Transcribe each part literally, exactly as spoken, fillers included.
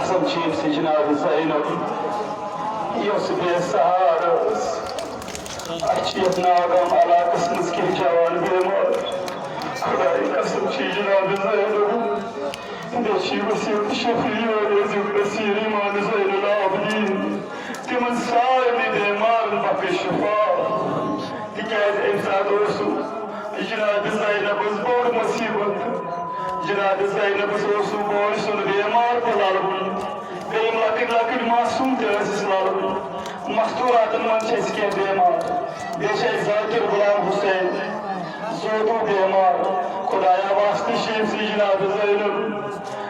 قسم چھِ أمۍ سٕنٛز جناب زینب، یۄس بے سہارٕ ٲس۔ اَسہِ چھِ یَتھ ناگام علاقَس منٛز کینٛہہ جوان بیمار۔ خۄدایہِ قسم چھِ جناب زینب، بیٚیہِ چھِ وسیٖلہٕ شفیع عزیز نصیر امام زین العابدین۔ تِمن سارنٕے بیمارن بخش شفا، تِکیازِ اَمہِ ساتہٕ اوس سُہ جناب زینبس بوٚڑ مصیبت۔ جناب زینبس اوس سُہ بوے سُنٛد بیمار تہِ للوُن، بیٚیہِ یِم لۄکٕٹۍ لۄکٕٹۍ معصوم تہِ ٲسِس للوُن۔ مستوراتن منٛز چھِ اَسہِ کینٛہہ بیمار، بیٚیہِ چھِ اَسہِ ذاکر غلام حسین زودو بیمار۔ خۄدایا واسطہٕ چھِ أمۍ سٕے جناب زینب۔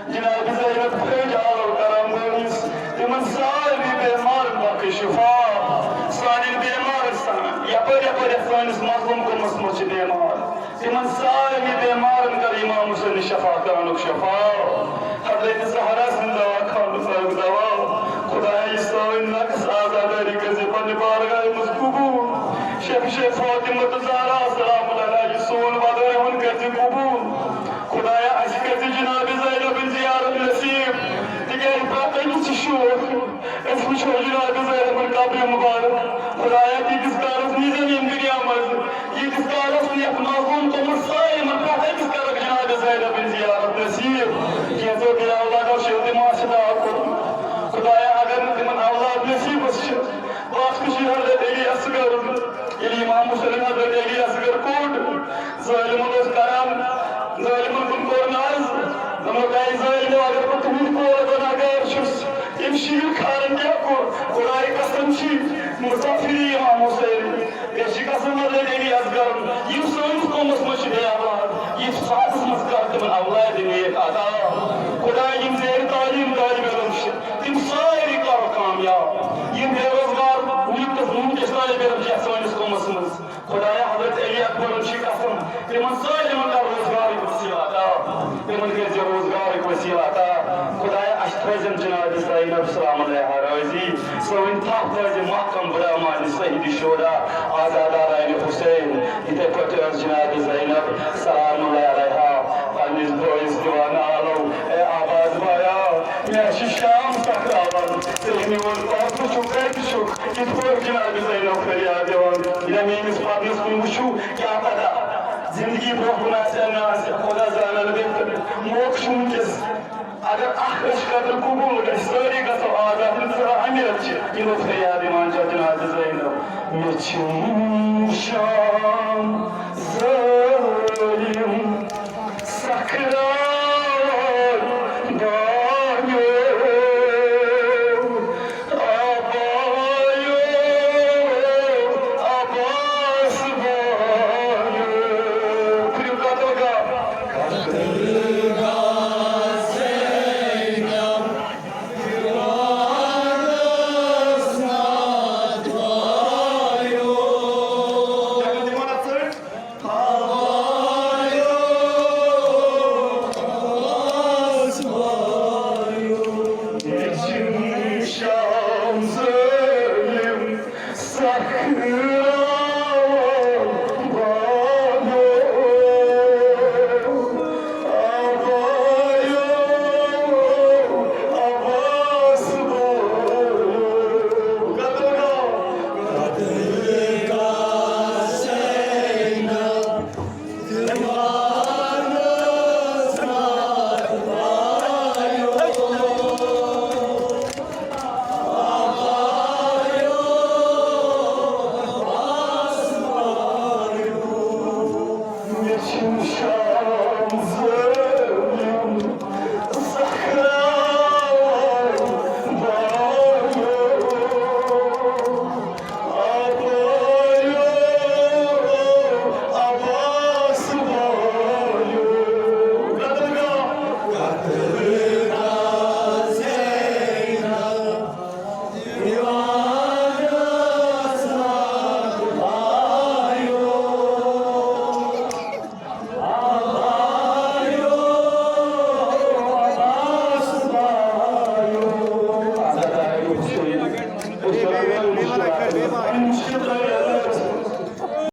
جناب زینب پھٔج آلو کرم بٲیِس، تِمن سارنٕے بیمارن بخش شفا، سانٮ۪ن بیمارن سان، یپٲرۍ یپٲرۍ یتھ سٲنِس مظلوم قومس منٛز چھِ بیمار، تِمن سارنٕے بیمارن کر امام حسین شفا کرنُک شفا۔ حضرت زہرا سٕنٛدِ دوا خانُک دوا، خدایا یہِ سٲنۍ نقص آزاداری کٔرزِ پننہِ بارگاہہِ منٛز قبول۔ شیخ شیخ فاطمہ تہٕ زہرا سلام اللہ علیہ، یہِ سون ودٲے ہُن کٔرزِ قبول۔ خدایا، اَسہِ کٔرۍ زِ جناب زینبٕنۍ زیارت نصیب، تِکیازِ پرٛٮ۪تھ أکِس چھِ شوق أسۍ وٕچھو جناب زینبٕنۍ قبرِ مبارک۔ خدایا، تیٖتِس کالس نی زن ییٚمہِ دُنیا منٛز، ییٖتِس کالس نہٕ یتھ مظلوم قومس سارنٕے پرٛٮ۪تھ أکِس کرکھ جناب زینبٕنۍ زیارت نصیب۔ کینٛژھو دِیاو لگاو شیو تہِ ماسہِ دعا کوٚرمُت۔ خدایا، اگر نہٕ تِمن اولاد نصیبس چھِ، بس کٔشیٖر حضرت علی اصغر، ییٚلہِ امام حسین حضرت علی اصغر کوٚٹ، ظٲلمن اوس کران، ظٲلمن کُن کوٚر نظر، دوٚپُن، "اے ظٲلمو، اگر بہٕ تُہُنٛد کول گۄناہگار چھُس، تٔمۍ شیٖر خارن کیٛاہ کوٚر؟" خدایہِ قسم چھِ، مسافری امام حسین، مےٚ چھِ قسم اللہ علی اصغر، یِم سٲنِس قومس منٛز چھِ بے اولاد، یِتھۍ ساتس منٛز کر تِمن اولاد نیک عطا۔ خدایا، یِم زیر تعلیٖم طالب علم چھِ، تِم سٲری کرو کامیاب۔ یِم بے روزگار وٕنیُک تہٕ وٕنکیٚس طالب علم چھِ یَتھ سٲنِس قومس منٛز، خدایا، حضرت علی اکبرن چھِ قسم، تِمن سارنٕے کر روزگارٕکۍ وسیلہٕ عطا، تِمن کٔرۍ زِ روزگارٕکۍ وسیلہٕ عطا۔ خدایا، اَسہِ تھٲوزٮ۪ن جناب زینب سلام اللہ راضی، سٲنۍ تھپھ تھٲوزِ محکم بڑا ماجہِ سید شہدا آزادہ رانہِ حسین۔ یِتھے پٲٹھۍ ٲس جناب زینب سلام اللہ علیہا پننِس بٲیِس دِوان آلو، اے آباد بایا، مےٚ چھِ شام سکراوان، ژٕ میون پتہٕ چھُکھ، کتہِ چھُکھ؟ یِتھ پٲٹھۍ جناب زینب فریاد دِوان، ییٚلہِ میٲنِس پتنس کُن وٕچھِو، کیٛاہ پتہ زندگی برونٛہہ کُن آسہِ یا نہ آسہِ، خۄدا زانن۔ بیٚیہِ موقعہٕ چھُ وٕنکیٚس، اگر اکھ أچھ قطرٕ قبول گژھِ، سٲری گژھو آزاد۔ یِم زٕ امیٖر چھِ، یِمو فریاد دِوان چھِ جناب زینب، مےٚ چھِ شام ظٲلِم سکران۔